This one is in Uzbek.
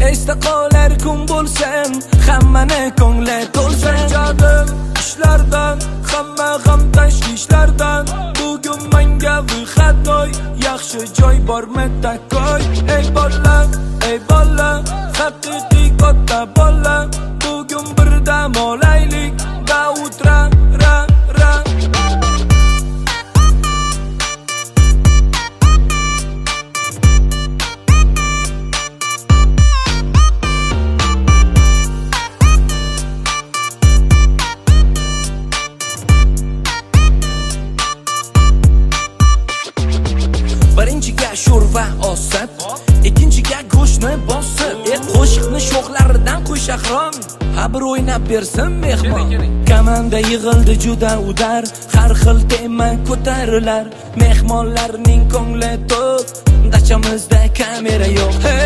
Esda qolar kun bo'lsin, hammani ko'ngli to'lsin. Charchadim ishlardan, hamma g'am tashvishlardan. Bugun menga выходной, yaxshi joy bormi такой? Ey bola, ey bola, haqiqiy katta bola. Bugun bir dam olaylik до утра, ra ra. Birinchiga sho'rva osib, ikkinchiga go'shtni bosib, qo'shiqni sho'xlaridan qo'y, Shahrom. Ha, bir o'ynab bersin mehmon. Komanda yig'ildi juda udar, har xil tema ko'tarilar. Mehmonlarning ko'ngli to'q, dachamizda kamera yo'q. Hey!